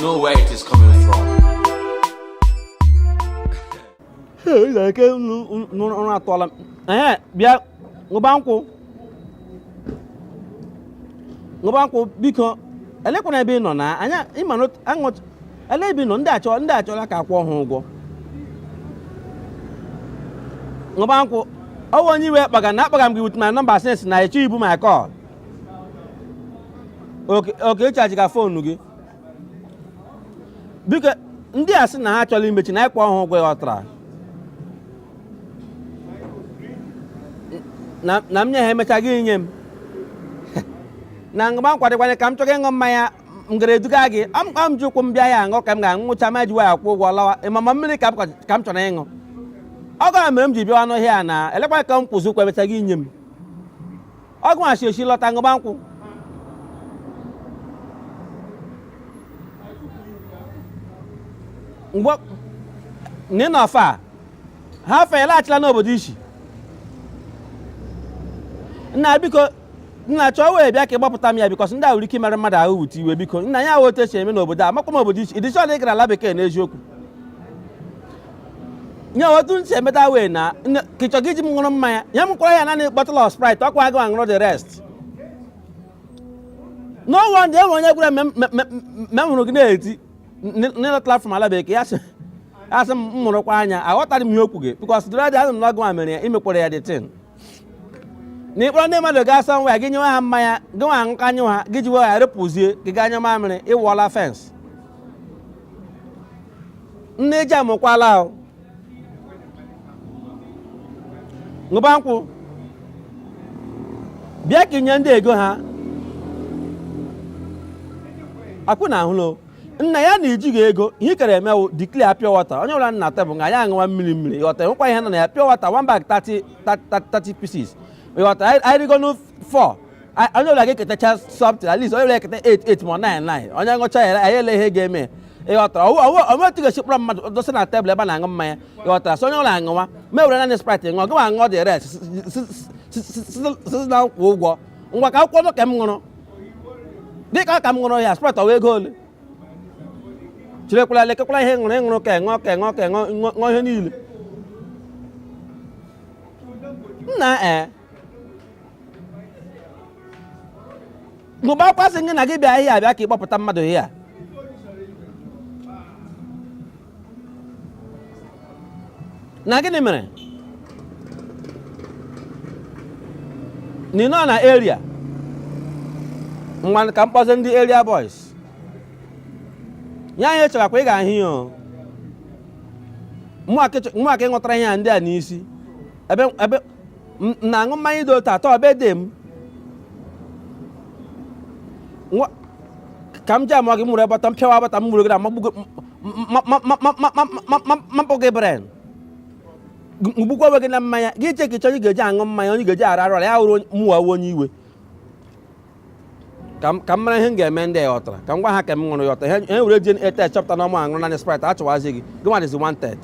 know where it is coming from. Ike ụra atụọla m. Ee, bịa ṅụba nkwụ, ṅụba nkwụ biko. Elekwana ebe ị nọ na anya ịma na aṅụ. Ele ebe ị nọ? Ndị achọ, ndị achọla ka akwụọ ha ụgwọ. Ṅụba nkwụ, ọ bụ onye iwe kpaga na akpaga m gị with my number since na ịchọ ibu my call. Okay, okay, ịchaji ka phone gị biko. Ndị a sị na ha chọrọ imechi na ịkwụ ha ụgwọ. Ịghọtara na m nye ha, emecha gị nye m na ṅụba nkwụ. Dịkwanye ka m chọga ịṅụ mmanya, m gara eduga gị. M ji ụkwụ m bịa ya aṅụ ka m ga-aṅụcha ma ji wee akwụ ụgwọ lawa. Ịmama mmiri ka m chọrọ ịṅụ. Ọ gara mere m ji bịawa n'ọhịa a na elekwa ka m kwụsị ụkwụ, emecha gị nye m ọgụ nwachi esi lọta. Ṅụba nkwụ ngwa na ị nọ fa ha fe laghachila n'obodo isi nna. Biko nna, chọọ wee bịa ka ị gbapụta m ya, because ndị a nwere ike imere mmadụ ahụ wute iwe. Biko nna, ya otu esi eme n'obodo a. Makwa m obodo isi ịdị sure na ị gara ala bekee n'eziokwu. Nye otu ntị emeta wee na ka ị chọga iji m ṅụrụ mmanya nye m kwara ya naanị bottle of Sprite. Ọkwa agụ aṅụrụ the rest. No wonder enwe onye gwara m hụrụ gị na-eti n'ịlọtala from ala bekee. Ya sị m mụrụkwa anya. Aghọtara m ihe okwu gị, because dịrị adị m n'ọgụ a mere ya imekwara ya the thing na ịkpọrọ ndị mmadụ gaa somewhere, gị nyewe ha mmanya, gị nwa aṅụkanyụ ha, gị jiwe ha repụzie gị gaa nye mamịrị. Ịwụọla fence nne eji amụkwala ahụ. Ṅụba nkwụ, bịa ka inye ndị ego ha akwụ na ahụlo nna ya na ijighị ego. Ihe i kere emewu declare pure water. Onye ọbụla nna tebụl nga ya aṅụwa mmiri mmiri. Ịghọta? Enwekwa ihe nọ na ya, pure water, one bag 30 30 pieces. Ịghọta? Anyị rigonu 4, onye ọbụla ga-eketacha something, at least onye ọbụla eketa 8 8 ma 9 9. Onye ṅụcha ya, anyị ele ihe ga-eme. Ịghọtara? Ọwụ otu ga-esi kpọrọ mmadụ dosa na tebụl ebe a na-aṅụ mmanya. Ịghọtara? So onye ọbụla aṅụwa ma ewere naanị Sprite ṅụọ, gịnwa aṅụọ the rest si na nkwụ ụgwọ. Ngwa, ka akwụkwọ ka m ṅụrụ dịka ka m ṅụrụ ya Sprite, ọwa ego ole? Chirekwala, lekekwala ihe ṅụrụ ịṅụrụ ka ṅụọ ka ṅụọ ka ṅụọ ṅụọ ihe niile nna. Ee, mgbe akwasị gị na gị bịa ahịa, abịa ka ị kpọpụta mmadụ ihe a na gịnị mere na ị nọ na area ngwa ka m kpọzie ndị area boys ya. Anyị chọrakwa ị ga-ahụ ya o. Mụ aka ịṅụtara ihe a ndị a n'isi ebe ebe m na-aṅụ mmanya dị otu atọ ebe dị m ka m ji ama gị mụrụ ebe ọtọ m pịawa abata m mụrụ gị na mapụ gị brain mgbukwa onwe gị na mmanya gị che ka ịchọ onye ga-eji aṅụ mmanya, onye ga-eji ara arụ ya wụrụ mụwa onye iwe. Ka m mara ihe m ga-eme ndị a. Ghọtara? Ka m gwa ha ka m ṅụrụ ya ọtọ. Ihe were DNA test chọpụta na ọmụ aṅụrụ naanị Sprite, achọwazi gị. Gị nwa dịzi wanted.